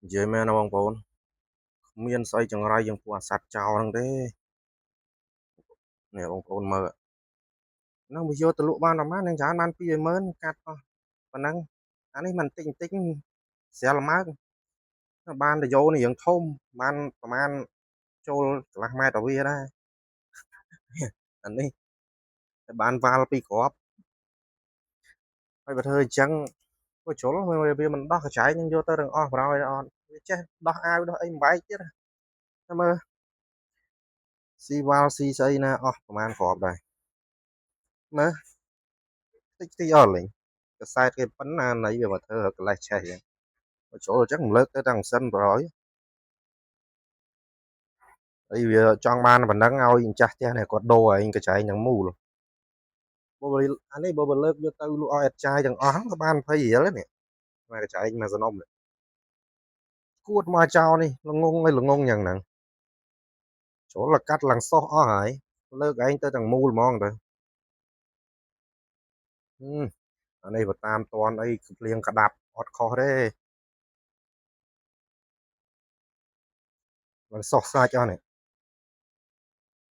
និយាយមែនណាបងប្អូនគ្មានស្អីចង្រៃជាងពួកអាសត្វចោរហ្នឹងទេនេះបងប្អូនមើលហ្នឹងវាយកទៅលក់បានប្រហែលនឹងច្រើនបាន200,000កាត់អស់ប៉ុណ្ណឹងអានេះមិនតិចបន្តិចស្រាលម៉ើកបានតយោនេះរឿងធំបានប្រហែលចូលកន្លះម៉ែត្រទៅវាដែរអានេះតែបានវ៉ាល់ពីរគ្រាប់ហើយបើធ្វើអញ្ចឹងក៏ជ្រុលវាមិនដោះកញ្ចែកនឹងយកទៅទាំងអស់ប្រហើយអត់វាចេះដោះអាវដោះអីបំបែកទៀតតែមើលស៊ីវ៉ាល់ស៊ីស្អីណាអស់ប្រហែលគ្រាប់ដែរមើលតិចតិចអស់លេងកសែតគេប៉ុណ្ណាណីវាមកធ្វើកលេសឆេះអញ្ចឹងបើជ្រុលអញ្ចឹងលើកទៅតាំងសិនប្រហើយអីវាចង់បានប៉ុណ្ណឹងឲ្យម្ចាស់ផ្ទះនេះគាត់ដូរឯងកញ្ចែងទាំងមូលបើអានេះបើលើកយកទៅលក់ឲ្យអត់ចាយទាំងអស់ក៏បាន20រៀលនេះមកកញ្ចែងមកសំណុំគួតមកចោលនេះល្ងងឲ្យល្ងងយ៉ាងហ្នឹងជ្រុលកាត់ឡើងសោះអស់ហើយលើកឯងទៅទាំងមូលហ្មងទៅអានេះបើតាមតនអីភ្លៀងក្តាប់អត់ខុសទេឡើងសោះសាច់អស់នេះ